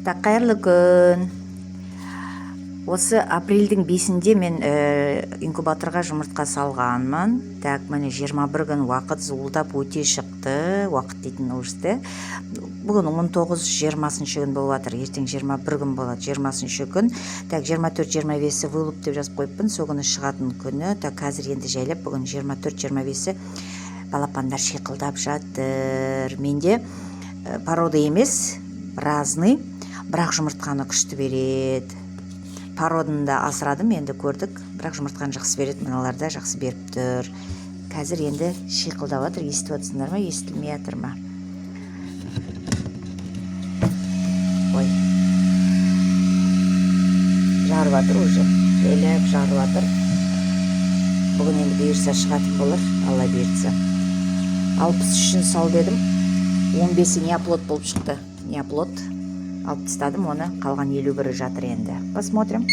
Так, қайырлы күн. Осы апрельдің 5-інде мен инкубаторға жұмыртқа салғанмын. Так, міне, 21 күн уақыт зуылдап өте шықты. Уақыт дейтін ужас. Бүгін 19-20 күн болып жатыр. Ертең 21 күн болады, 20 күн. Так, 24-25-і вылуп деп жазып қойыппын. Сол күні шығатын күні. Так, қазір енді жайлап бүгін 24-25-і балапандар шиқылдап жатыр. Менде порода емес, разный, бірақ жұмыртқаны күшті береді. Породаны да асырадым енді, көрдік, бірақ жұмыртқаны жақсы береді. Мыналар да жақсы беріп тұр. Қазір енді шиқылдап жатыр. Естіп жатсыңдар ма, естілмей жатыр ма? Ой, жарып жатыр уже, жайлап жарып жатыр. Бүгін енді бұйырса, шығатын болар, Алла бұйыртса. 63-ін салып едім, 15-і неоплод болып шықты. Неоплод алып тастадым оны, қалған 51-і жатыр енді. Посмотрим.